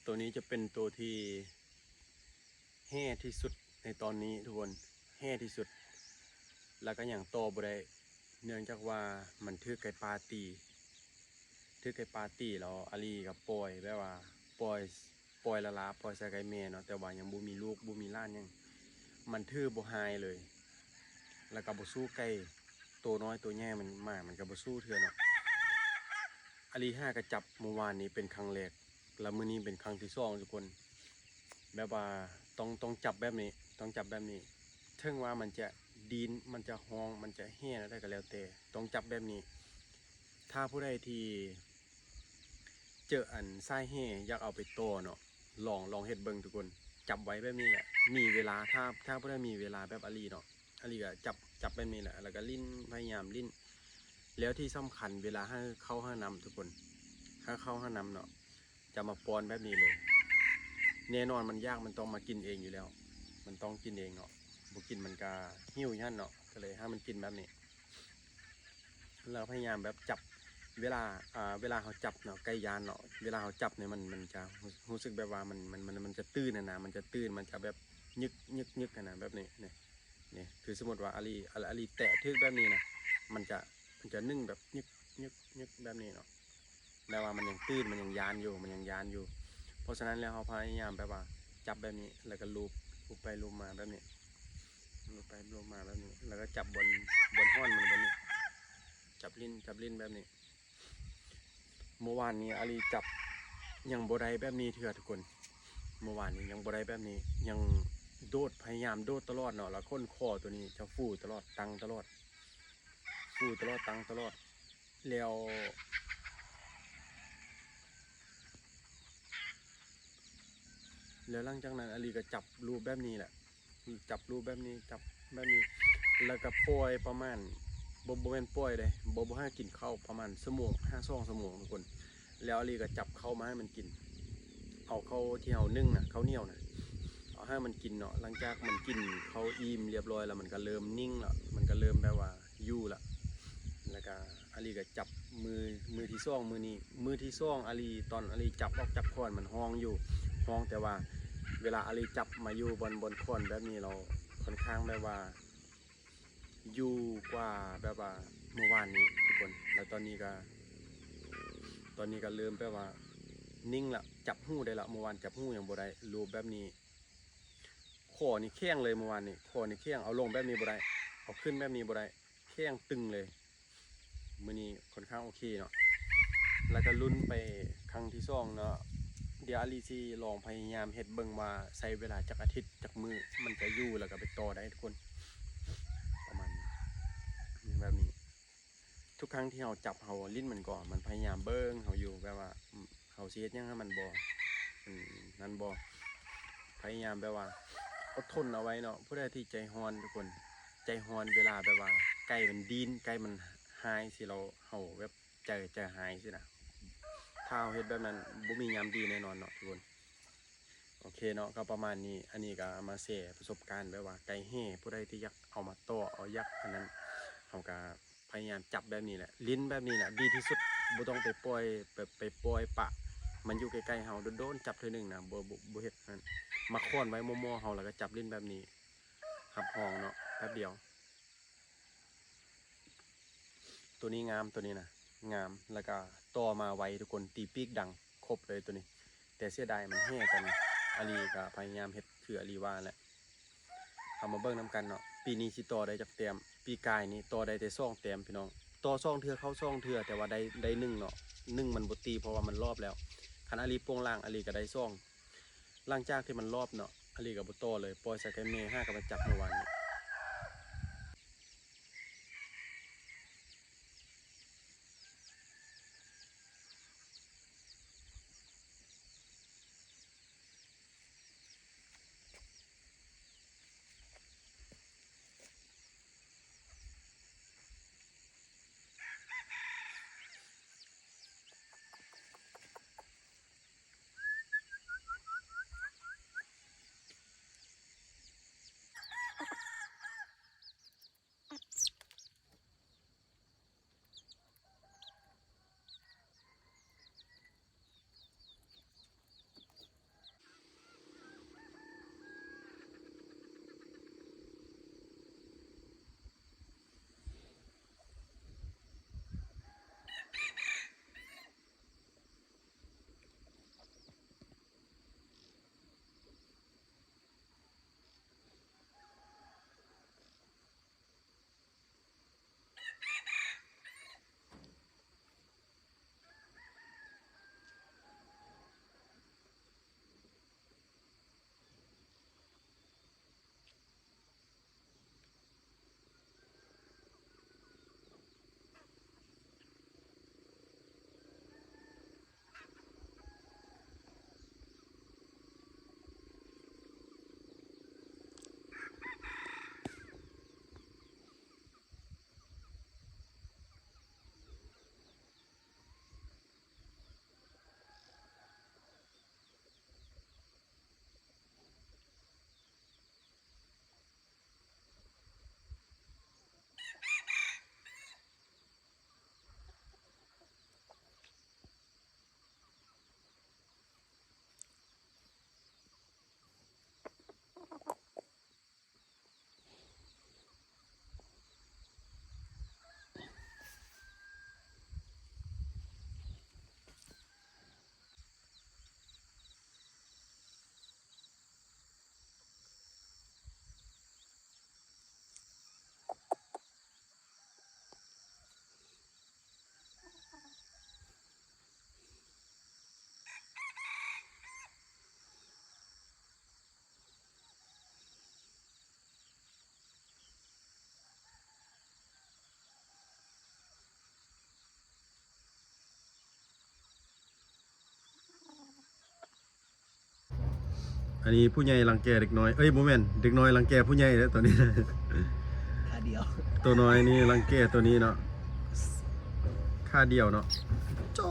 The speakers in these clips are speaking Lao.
ໂຕນີ້ຈະເປັນໂຕທີ່ແຮ່ທີ່ສຸດໃນຕອນນີ້ທຸກຄົນ ແຮ່ທີ່ສຸດ ແລ້ວກໍຫຍັງຕໍ່ບໍ່ໄດ້ ເນື່ອງຈາກວ່າມັນຖືກໄກ່ປ່າຕີ ຖືກໄກ່ປ່າຕີ ແລ້ວອາລີກໍປ່ອຍ ແບບວ່າປ່ອຍ ປ່ອຍລະລາ ປ່ອຍໃສ່ໄກ່ແມ່ເນາະ ແຕ່ວ່າຍັງບໍ່ມີລູກ ບໍ່ມີຫຼານຫຍັງ ມັນຖືບໍ່ຮ້າຍເລີຍ ແລ້ວກໍບໍ່ສູ້ໄກ່ໂຕນ້ອຍໂຕໃຫຍ່ ມັນ ໝາມັນກໍບໍ່ສູ້ເທື່ອເນາະ. ອາລີຫາກໍຈັບມື້ວານນີ້ເປັນຄັ້ງແລກ ແລ້ວມື້ນີ້ເປັນຄັ້ງທີສອງທຸກຄົນ ແບບວ່າຕ້ອງ ຕ້ອງຈັບແບບນີ້ ຕ້ອງຈັບແບບນີ້ ເຖິງວ່າມັນຈະດີ້ນ ມັນຈະຮ້ອງ ມັນຈະແຮ່ແນວໃດກໍແລ້ວແຕ່ ຕ້ອງຈັບແບບນີ້. ຖ້າຜູ້ໃດທີ່ເຈີອັນສາຍແຮ່ ຢາກເອົາໄປຕໍ່ເນາະ ລອງ ລອງເຮັດເບິ່ງທຸກຄົນ ຈັບໄວ້ແບບນີ້ແຫຼະ ມີເວລາ ຖ້າ ຖ້າຜູ້ໃດມີເວລາແບບອາລີເນາະ ອາລີກໍຈັບ ຈັບແບບນີ້ແຫຼະ ແລ້ວກໍຫຼິ້ນ ພະຍາຍາມຫຼິ້ນ ແລ້ວທີ່ສຳຄັນເວລາຫາເຂົ້າຫານ້ຳທຸກຄົນ ຫາເຂົ້າຫານ້ຳເນາະ ຈະມາປ້ອນແບບນີ້ເລີຍ ແນ່ນອນມັນຢາກ ມັນຕ້ອງມາກິນເອງຢູ່ແລ້ວ ມັນຕ້ອງກິນເອງເນາະ ບໍ່ກິນມັນກໍຫິວຢູ່ຫັ້ນເນາະ ກໍເລີຍໃຫ້ມັນກິນແບບນີ້ ແລ້ວພະຍາຍາມແບບຈັບ ເວລາ ອ່າ ເວລາເຮົາຈັບເນາະ ໄກ່ຢ້ານເນາະ ເວລາເຮົາຈັບນີ້ມັນ ມັນຈະຮູ້ ຮູ້ສຶກແບບວ່າມັນ ມັນ ມັນ ມັນຈະຕື່ນຫັ້ນນະ ມັນຈະຕື່ນ ມັນຈະແບບຍຶກໆໆຫັ້ນນະ ແບບນີ້ ນີ້ ນີ້ ຄືສົມມຸດວ່າອາລີ ອາ ອາລີແຕະຖືກແບບນີ້ນະ ມັນຈະ ມັນຈະນຶ້ງແບບຍຶກໆໆແບບນີ້ເນາະ ແບບວ່າມັນຍັງຕື່ນ ມັນຍັງຢ້ານຢູ່ ມັນຍັງຢ້ານຢູ່ ເພາະສະນັ້ນແລ້ວເຮົາພະຍາຍາມແບບວ່າຈັບແບບນີ້ ແລ້ວກໍລູບ ລູບໄປລູບມາແບບນີ້ ລູບໄປລູບມາແບບນີ້ ແລ້ວກໍຈັບບ່ອນ ບ່ອນຮ້ອນມັນບ່ອນນີ້ ຈັບຫຼິ້ນ ຈັບຫຼິ້ນແບບນີ້. ເມື່ອວານນີ້ອາລີຈັບຍັງບໍ່ໄດ້ແບບນີ້ເທື່ອທຸກຄົນ ເມື່ອວານນີ້ຍັງບໍ່ໄດ້ແບບນີ້ ຍັງໂດດ ພະຍາຍາມໂດດຕະຫຼອດເນາະ ແລ້ວຂົນຄໍໂຕນີ້ຈະຟູຕະຫຼອດ ຕັ້ງຕະຫຼອດ ຟູຕະຫຼອດ ຕັ້ງຕະຫຼອດ ແລ້ວ ແລ້ວຫຼັງຈາກນັ້ນອາລີກໍຈັບລູບແບບນີ້ແຫຼະ ຈັບລູບແບບນີ້ ຈັບແບບນີ້ ແລ້ວກໍປ່ອຍປະມານ ບໍ່ ບໍ່ແມ່ນປ່ອຍເດ້ ບໍ່ ບໍ່ໃຫ້ກິນເຂົ້າ ປະມານຊົ່ວໂມງ ຫາສອງຊົ່ວໂມງທຸກຄົນ ແລ້ວອາລີກໍຈັບເຂົ້າມາໃຫ້ມັນກິນ ເອົາເຂົ້າທີ່ເຮົາໜຶ້ງນະ ເຂົ້າໜຽວນະ ເອົາໃຫ້ມັນກິນເນາະ ຫຼັງຈາກມັນກິນເຂົ້າອີ່ມລຽບຮ້ອຍແລ້ວ ມັນກໍເລີ່ມນິ່ງລະ ມັນກໍເລີ່ມແບບວ່າຢູ່ລະ ແລ້ວກໍອາລີກໍຈັບ ມື້ ມື້ທີສອງ ມື້ນີ້ ມື້ທີສອງອາລີ ຕອນອາລີຈັບອອກຈາກຂອນ ມັນຮ້ອງຢູ່ ຮ້ອງ ແຕ່ວ່າເວລາອາລີຈັບມາຢູ່ບ່ອນ ບ່ອນຂອນແບບນີ້ ແລ້ວຄ່ອນຂ້າງແບບວ່າຢູ່ກວ່າແບບວ່າເມື່ອວານນີ້ທຸກຄົນ ແລ້ວຕອນນີ້ກໍ ຕອນນີ້ກໍເລີ່ມແບບວ່ານິ່ງລະ ຈັບຫູໄດ້ລະ ເມື່ອວານຈັບຫູຍັງບໍ່ໄດ້ ລູບແບບນີ້ ຄໍນີ້ແຂງເລີຍ ເມື່ອວານນີ້ ຄໍນີ້ແຂງ ເອົາລົງແບບນີ້ບໍ່ໄດ້ ເອົາຂຶ້ນແບບນີ້ບໍ່ໄດ້ ແຂງຕຶງເລີຍ ມື້ນີ້ຄ່ອນຂ້າງໂອເຄເນາະ ແລ້ວກໍລຸ້ນໄປຄັ້ງທີສອງເນາະ ດຽວອາລີຊິລອງພະຍາຍາມເຮັດເບິ່ງວ່າໃຊ້ເວລາຈັກອາທິດຈັກມື້ ມັນຈະຢູ່ ແລ້ວກໍໄປຕໍ່ໄດ້ທຸກຄົນ ປະມານນີ້ ແບບນີ້ ທຸກຄັ້ງທີ່ເຮົາຈັບ ເຮົາຫຼິ້ນມັນກໍ ມັນພະຍາຍາມເບິ່ງເຮົາຢູ່ ແບບວ່າ ເຮົາຊິເຮັດຫຍັງໃຫ້ມັນບໍ່ ມັນນັ້ນບໍ່ ພະຍາຍາມແບບວ່າອົດທົນເອົາໄວ້ເນາະ ຜູ້ໃດທີ່ໃຈຮ້ອນທຸກຄົນ ໃຈຮ້ອນເວລາແບບວ່າໄກ່ມັນດີ້ນ ໄກ່ມັນຮ້າຍຊີ້ ແລ້ວເຮົາແບບໃຈ ໃຈຮ້າຍຊີ້ນະ ຖ້າເຮົາເຮັດແບບນັ້ນ ບໍ່ມີຍາມດີແນ່ນອນເນາະທຸກຄົນ ໂອເຄເນາະ ກໍປະມານນີ້ ອັນນີ້ກໍມາແຊປະສົບການແບບວ່າໄກ່ແຮ່ ຜູ້ໃດທີ່ຢາກເອົາມາຕໍ່ ເອົາຢາກອັນນັ້ນ ເຮົາກໍ ພະຍາຍາມຈັບແບບນີ້ແຫຼະ ຫຼິ້ນແບບນີ້ແຫຼະ ດີທີ່ສຸດ ບໍ່ຕ້ອງໄປປ່ອຍ ໄປ ໄປປ່ອຍປະ ມັນຢູ່ໃກ້ໆເຮົາ ໂດນໆຈັບເທື່ອໜຶ່ງນະ ບໍ່ ບໍ່ ບໍ່ເຮັດນັ້ນ ມາຄ້ອນໄວ້ໝໍ່ໆເຮົາ ແລ້ວກໍຈັບຫຼິ້ນແບບນີ້ ຮັບຮອງເນາະ ແປັບດຽວ ໂຕນີ້ງາມ ໂຕນີ້ນະ ງາມ ແລ້ວກໍຕໍ່ມາໄວທຸກຄົນ ຕີປີກດັງ ຄົບເລີຍໂຕນີ້ ແຕ່ເສຍດາຍມັນແຮ່ກັນ ອາລີກໍພະຍາຍາມເຮັດຄືອາລີວ່າແຫຼະ ເຮົາມາເບິ່ງນຳກັນເນາະ ປີນີ້ຊິຕໍ່ໄດ້ຈັກແຕ້ມ ປີກາຍນີ້ຕໍ່ໄດ້ແຕ່ສອງແຕ້ມພີ່ນ້ອງ ຕໍ່ສອງເທື່ອ ເຂົ້າສອງເທື່ອ ແຕ່ວ່າໄດ້ ໄດ້ໜຶ່ງເນາະ ໜຶ່ງມັນບໍ່ຕີ ເພາະວ່າມັນລອບແລ້ວ ຄັນອາລີໂປ່ງລ່າງ ອາລີກໍໄດ້ສອງ ຫຼັງຈາກທີ່ມັນລອບເນາະ ອາລີກໍບໍ່ຕໍ່ເລີຍ ປ່ອຍໃສ່ໄກ່ແມ່ ຫາກໍມາຈັບເມື່ອວານນີ້. ອັນນີ້ຜູ້ໃຫຍ່ລັງແກເດັກນ້ອຍ ເອີຍ ບໍ່ແມ່ນ ເດັກນ້ອຍລັງແກຜູ້ໃຫຍ່ເດ້ ໂຕນີ້ ຂາດຽວ ໂຕນ້ອຍນີ້ລັງແກໂຕນີ້ເນາະ ຂາດຽວເນາະ ໂຈະ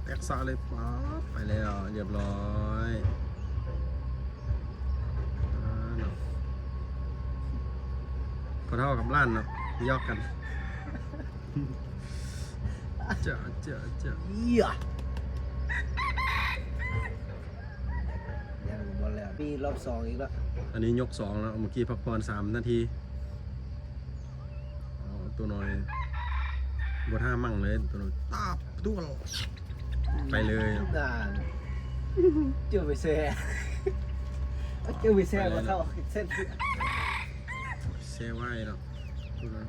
ແຕກສະເລີຍ ປາດ ໄປແລ້ວ ລຽບຮ້ອຍ ອ່າ ເນາະ ພໍ່ເຖົ້າກັບຫຼານເນາະ ຢອກກັນ ຈະ ຈະ ຈະ ເຢ້ຍ ຍັງບໍ່ແລ້ວ ມີລອບສອງອີກລະ ອັນນີ້ຍົກສອງແລ້ວ ເມື່ອກີ້ພັກຜ່ອນສາມນາທີ ອໍ ໂຕນ້ອຍບໍ່ທ່າໝັ້ງເລີຍ ໂຕນ້ອຍຕາບຕົວະ ໄປເລີຍ ນັ້ນ ເຈີໄປແຊ່ ເຈີໄປແຊ່ ໄປເລີຍ ບໍ່ເຂົ້າເສັ້ນ ແຊ່ໄວ້ເນາະ ໂຕນັ້ນ.